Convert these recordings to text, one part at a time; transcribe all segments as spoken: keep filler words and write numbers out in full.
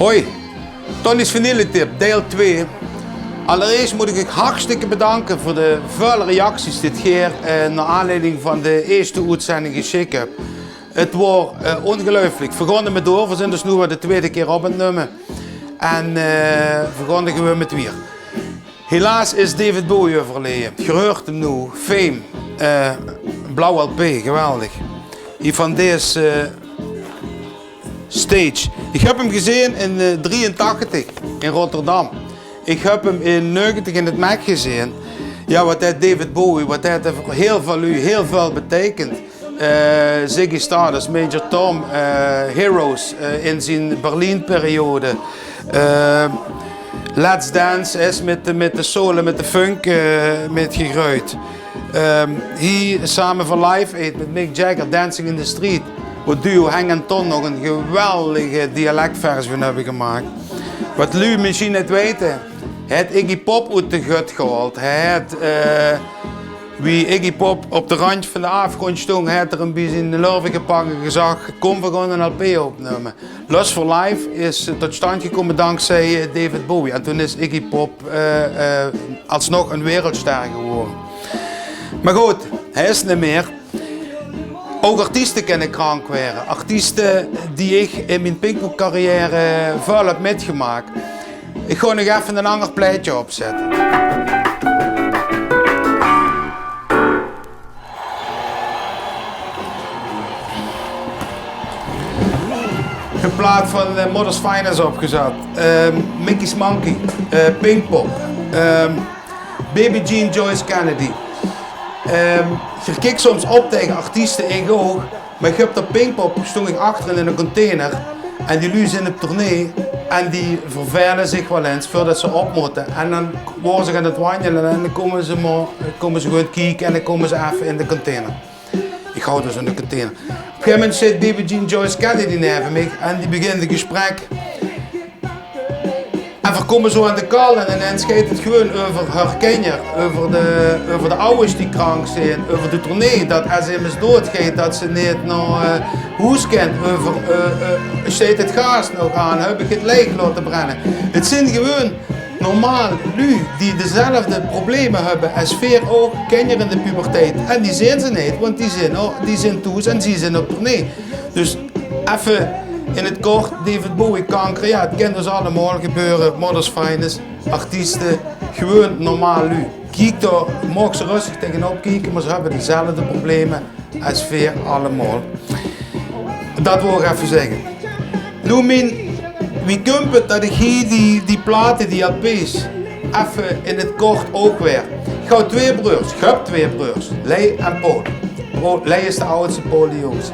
Hoi, Tonnie's Vinyltip, deil twee. Allereerst mót ich uch hartstikke bedanke veur de väöl reacties die geer eh, nao aanleiding van de eerste oetzending gesjik höb. Het waor eh, ongeluifelik. Veer gaon d'r mit door. Veer zeen dus noe weer de twiede kier op aan 't numme. En eh, veer gaon d'r gewoon mit wiejer. Helaas is David Bowie euverleje. Geer huurt 'm noe. Fame. Eh, blauw L P, geweldig. Hie van dees eh, stage. Ich höb 'm gezeen in eh, drieëntachtig in Rotterdam. Ich höb 'm in negentig in het Mack gezeen. Jao, wat haet David Bowie, wat haet 'r veur hiel väöl luuj hiel väöl beteikend. Eh, Ziggy Stardust, Major Tom, eh, Heroes eh, in zien Berlin-periode. Eh, Let's Dance is mit de, mit de soul en mit de funk eh, mit gegreujd. Ehm, hie same veur Live Aid mit Mick Jagger, Dancing in the Street, wo duo Henk en Ton nog 'n geweldige dialekversie van höbbe gemaak. Wat luuj mesjien neet weite, hae haet Iggy Pop oet de gut gehaold. Hae haet, eh, wie Iggy Pop op de randj van de aafgróndj stóng, haet 'r 'm bie zien lurve gepak en gezag: "Kóm, veer gaon 'n L P opnumme." Lust for Life is eh, tot stand gekómme dankzij eh, David Bowie. En toen is Iggy Pop eh, eh, alsnog 'n wereldster gewore. Mer good, hae is 't neet mee. Ouch artieste kinne krank waere. Artieste die ich in mien Pinkpopcarrière väöl höb mitgemaak. Ich gaon nog effe 'n anger plaetje opzètte. Ein plaat van eh, Mother's Finest opgezat. Ehm, Mickey's Monkey, eh, Pinkpop, ehm, Baby Jean, Joyce Kennedy. Ehm, geer kiek soms op taenge artieste, ich ouch. Mer ich höb op Pinkpop, stóng ich achterin in 'ne container. En die luuj zeen op tournee. En die vervele zich waal ins veurdet ze op mótte. En dan wore ze aan 't wanjele en dan kómme ze mer, kómme ze gewoon kieke en dan kómme ze effe in de container. Ich haw dus 'ne container. Op e gegaeve moment zit Baby Jean, Joyce Kennedy, die neve mich en die begint 't gesprek. En veer kómme zo aan de kal en inens geit 't gewoon euver häör kinjer, euver de, euver de awwers die krank zeen, euver de tournee, det es emes doodgeit, det ze neet nao eh, hoes kint, euver eh, eh, steit 't gaas nog aan, höb ich 't leeg laote brenne. 't Zeen gewoon normaal luuj die dezelfde probleme höbbe es veer ouch, kinjer in de puberteit. En die zeen ze neet, want die zeen, o-, die zeen thoes en zie zeen op tournee. Dus effe in 't kort, David Bowie kanker, jao, 't kin dus allemaol gebeure. Mother's Finest, artieste, gewoon normaal luuj. Kiek dao, maag ze röstig taengenop kieke, mer ze höbbe dezelfde probleme es veer allemaol. Det wól ich effe zègke. Noe, mien, wie kump 't det ich hie die, die plate, die L P's, effe in 't kort ouch weer. Ich haw twee breurs, ich höb twee breurs, Lei en Paul. Paul, Lei is de awwste, Paul de jóngste.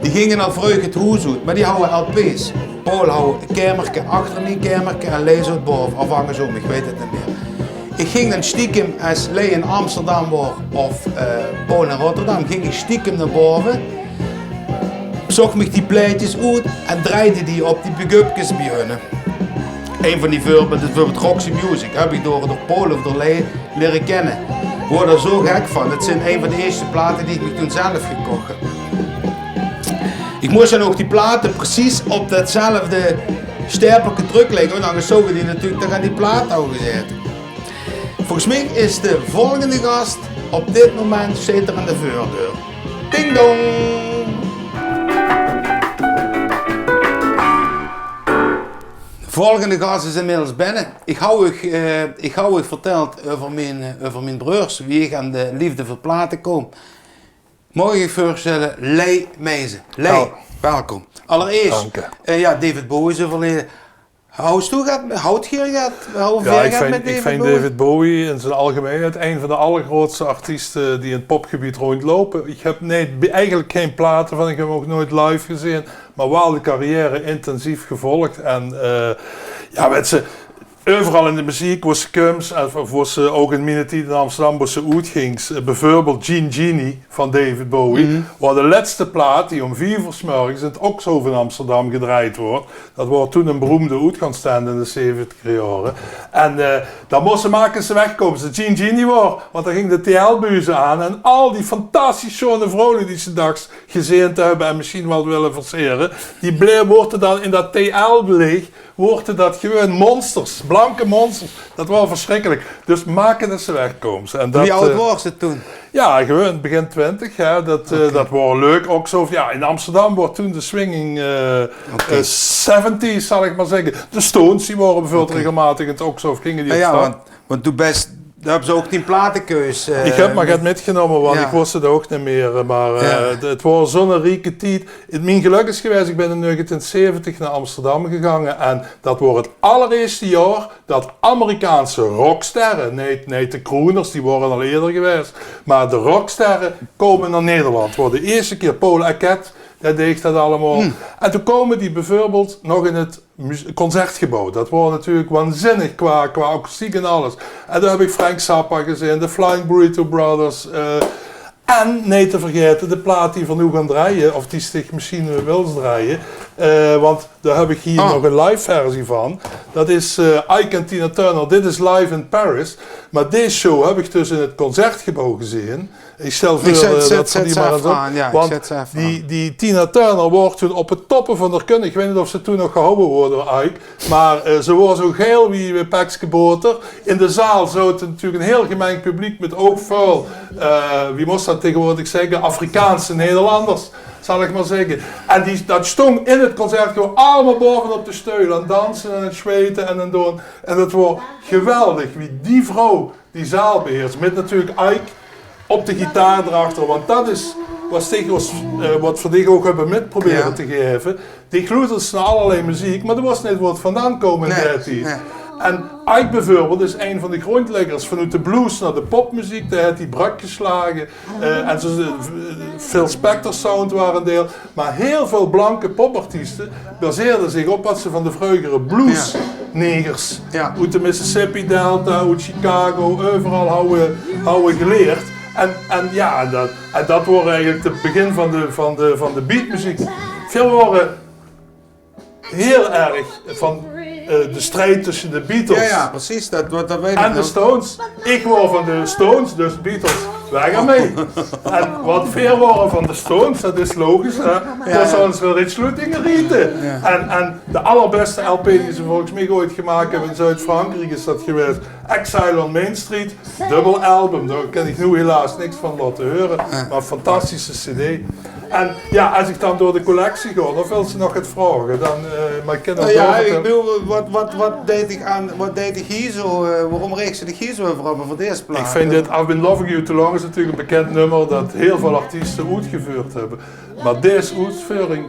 Die ginge al vreug 't hoes oet, mer die hawwe L P's. Paul haw e kamerke achter mien kamerke en Lei zoot bove, of angersóm, ich weit 't neet mee. Ich ging dan stiekem, es Lei in Amsterdam waor of eh, Paul in Rotterdam, ging ich stiekem nao bove, zoch mich die plaetjes oet en drejde die op die pick-upkes bie hunne. Ein van die veurbeelde is beveurbeeld Roxy Music. Höb ich door, door Paul of door Lei liere kinne. Woor d'r zo gek van. Det zeen ein van de ierste plate die ich mich toen zelf gekoch höb. Ich mós dan ouch die plate precies op detzelfde stepelke tröklègke, want angers zouge die natuurlik toch aan die plaat hawwe gezaete. Volges mich is de volgende gas op dit moment, steit d'r aan de veurdeur. Ding dong! De volgende gas is inmiddels binne. Ich haw uch, eh, ich haw uch verteld euver mien, eh, euver mien breurs, wie ich aan de leefde veur plate koom. Maag ich uch veurstelle, Lei Meijsen. Lei, welkom. Allereerst, eh, jao, David Bowie is euverleje. Hawt geer get, hawt geer get, hawt geer get mit David Bowie? Jao, ich vinj, ich vinj David Bowie in zien algemeinheid ein van de allergrootste artieste die in 't popgebied róndjloupe. Ich höb neet, eigelik gein plate van, ich höb 'm ouch noeit live gezeen, mer waal de carrière intensief gevolg. En, eh, jao, wèt ze, Euveral in de meziek, wo se kums, of, of wo se ouch in miene tied in Amsterdam, wo se oetgings, eh, beveurbeeld Jean Genie van David Bowie, waor de lètste plaat die óm vief oor 's mörges in 't Oxhof in Amsterdam gedrejd woort. Dat woor toen 'n beroemde oetgaanstent in de zeventiger jaore. En, eh, dan mós se make es se wegkums, es Jean Genie woor, want dan ging de T L-buze aan en al die fantastisch sjoon vrouwluuj die se dachs gezeen te höbbe en mesjiens waal wille versere, die ble-, woorte dan in dat T L-leech, woorte dat gewoon monsters, blanke monsters. Dat woor versjrikkelik. Dus make es se wegkums. En dat, Wie aod eh, woors se toen? Jao, gewoon begin twintig, hè. Dat, eh, dat woor leuk, ouch zo. Jao, in Amsterdam woor toen de swinging, eh, eh, seventies, zal ich mer zègke. De Stones, die wore beveurbeeld regelmaotig in 't Oxhof, ginge die op stap. Want doe bès, doe höbs ouch dien platekeus, eh, Ich höb mer get mitgenómme, want ich wis 't ouch neet mieë. Mer, eh, 't, 't woor zoe'n rieke tied. 't Mien gelök is gewaes, ich bön in negentien zeventig nao Amsterdam gegange. En dat woor 't allerierste jaor dat Amerikaanse rocksterre, neet, neet de crooners, die wore al eerder gewaes, mer de rocksterre kómme nao Nederland. 't Woor de ierste kier Paul Arquette, dae deeg dat allemaol. En toen kómme die beveurbeeld nog in 't muz-, concertgebouw. Dat woor natuurlik waanzinnig qua, qua akoestiek en alles. En dao höb ich Frank Zappa gezeen, de Flying Burrito Brothers, eh, en neet te vergaete de plaat die v'r noe gaon drejje, of die se mesjiens wils drejje. Eh, want dao höb ich hie nog 'n live versie van. Dat is, eh, Ike en Tina Turner, Dit is Live in Paris. Mer dees show höb ich dus in 't concertgebouw gezeen. Ich stel veur, eh, dat v'r die mer ins op-, want die, die Tina Turner woor toen op 't toppe van häör kunne. Ich weit neet of ze toen nog gehawwe woor door Ike. Mer, eh, ze woor zo gael wie, wie pekske boter. In de zaal zoot natuurlik 'n hiel gemengd publiek mit ouch väöl, eh, wie mós se dat taegewoordig zègke, Afrikaanse Nederlanders, zal ich mer zègke. En die, dat stóng in 't concertgebouw allemaol baovenop de steul, aan 't danse en aan 't zweite en aan 't doon. En dat woor geweldig, wie die vrouw die zaal beheers, mit natuurlik Ike op de gitaar d'rachter, want dat is wat v'r dich, eh, wat v'r dich ouch höbbe mit probere te gaeve. Dich loesters nao allerlei meziek, mer doe wis neet wo 't vandaan kómme deit. En Ike beveurbeeld is ein van de grondleggers vanoet de blues nao de popmeziek. Dao haet 'r brök geslage. Eh, en zo, eh, Phil Spector sound waor 'n deil. Mer hiel väöl blanke popartieste baseerde zich op wat ze van de vreugere bluesnegers oet de Mississippi Delta, oet Chicago, euveral hawwe, hawwe geleerd. En, en jao, en dat, en dat woor eigelik 't begin van de, van de, van de beatmeziek. Veer wore hiel erg van, eh, de strijd tösse de Beatles en de Stones. Ich woor van de Stones, dus Beatles, weg d'rmei. En wat veer wore van de Stones, dat is logisch, hè. Dao zouwe ze waal get sloetinge riete. En, en de allerbèste L P die ze volges mich ooit gemaak höbbe in Zuid-Frankriek is dat gewaes Exile on Main Street. Dubbel album, dao kin ich noe helaas niks van laote heure, mer 'n fantastische cd. En jao, es ich dan door de collectie gaon, of wils se nog get vraoge, dan, eh, mer ich kin ouch doorvertèlle. Wat, wat, wat deit dich aan, wat deit dich hie zo, eh, waorom reegs se dich hie zo euver op, euver dees plaat? Ich vinj dit I've Been Loving You Too Long is natuurlik e bekind nummer dat hiel väöl artieste oetgeveurd höbbe. Mer dees oetveuring,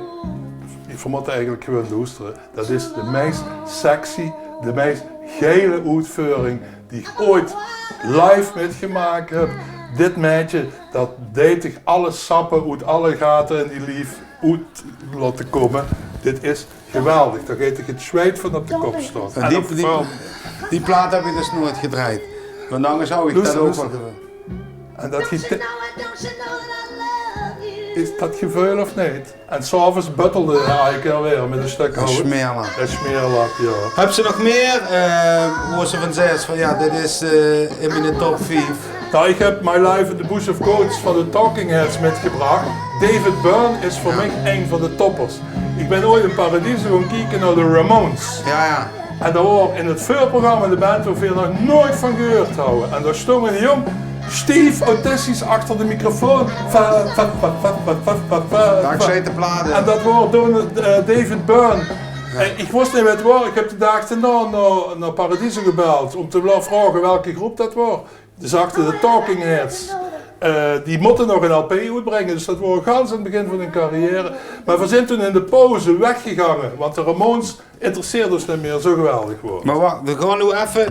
v'r mótte eigelik gewoon loestere. Dat is de meis sexy, de meis geile oetveuring die ich ooit live mitgemaak höb. Dit maedje, dat deit dich alle sappe oet alle gate in dien lief oet laote kómme. Dit is geweldig. Dao geit dich 't zweet van op de kop staon. En die, die plaat höb ich dus noeats gedrejd. Want angers hou ich dat ouch waal. En dat geit, is dat geveul of neet? En 's aoves buttelde hae elke kier weer mit e stök hout. 'n Smeerlap. 'n Smeerlap, jao. Höbs se nog mieë, eh, wo se van zaes van, jao, dit is, eh, in mien top vief? Noe, ich höb My Life in the Bush of Goats van de Talking Heads mitgebrach. David Byrne is veur mich ein van de toppers. Ich bön ooit in Paradiso gaon kieke nao de Ramones. Jao, jao. En dao waor in 't veurprogramma de band wo veer nog noeats van gehuurd hawwe. En dao stóng 'ne jóng, stief autistisch achter de microfoon. Va, va, va. En dat waor Don-, eh, David Byrne. En ich wis neet wae 't waor. Ich höb de daag daonao nao, nao Paradiso gebeld óm te wille vraoge welke groep dat waor. Dus achter de Talking Heads, eh, die mótte nog 'n L P oetbringe. Dus dat waor gans aan 't begin van hun carrière. Mer veer zeen toen in de pauze weggegange, want de Ramones interesseerde ós neet mieë, zo geweldig waor 't. Mer wach, veer gaon noe effe,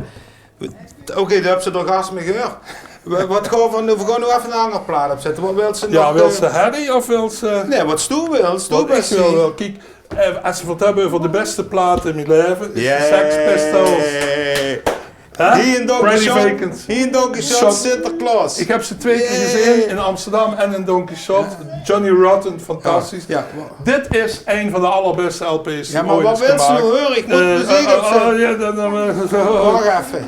oké, dao höbs se d'r gas mei gehuurd. Wa-, wat gaon veer noe, veer gaon noe effe 'n anger plaat opzètte. Wat wils se nog, wils se, eh, Harry of wils se... Nae, wat doe wils. Wat doe ich wils. Kiek, eh, es veer 't höbbe euver de bèste plaat in mien laeve, is de Sex Pistols. Hè? Hie in Don Quixote, hie in Don Quixote, Sinterklaos. Ich höb ze twee kier gezeen, in Amsterdam en in Don Quixote. Johnny Rotten, fantastisch. Dit is ein van de allerbeste lp's die ooit is gemaak. Wach effe.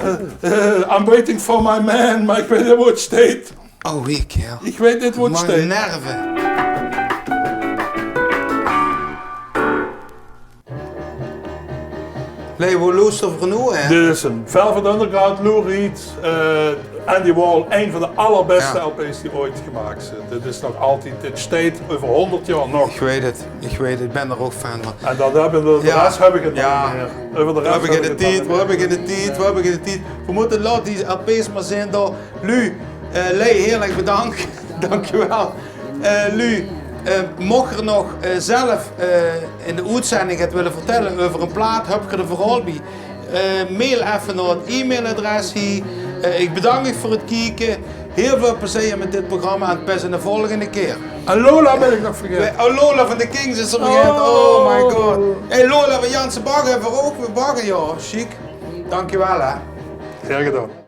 I'm Waiting for My Man, mer ich weit neet wo 't steit. Oh, wie, kerel. Ich weit neet wo 't steit. Nerve. Lei, wo loester v'r noe, hè? Dit is 'm. Velvet Underground, Lou Reed, eh, Andy Warhol. Ein van de allerbeste lp's die ooit gemaak zeen. Dit is nog altied, dit steit euver hónderd jaor nog. Ich weit 't, ich weit 't. Ich bön d'r ouch fan van. En dan höb ich de, de res höb ich 't neet mee. Euver de res höb ich 't neet mee. V'r höbbe geine tied, v'r höbbe geine tied. V'r mótte laot die lp's mer zeen dao. Lu, eh, Lei, hieërlik bedank. Dankjewel. Eh, Lu, eh, moch geer nog, eh, zelf, eh, in de oetzending get wille vertèlle euver ein plaat, höb geer d'r verhaol bie, eh, mail effe nao 't e-mailadres hie. Eh, ich bedank uch veur 't kieke. Hieël väöl plezeer mit dit programma en tot in de volgende kier. En Lola bön ich nog vergaete. Oh, Lola van de Kinks is d'r vergaete. Oh my god. Hey, Lola van Janse Bagge höbbe v'r ouch weer bagge, jao. Sjiek. Dankjewel, hè. Gaer gedaon.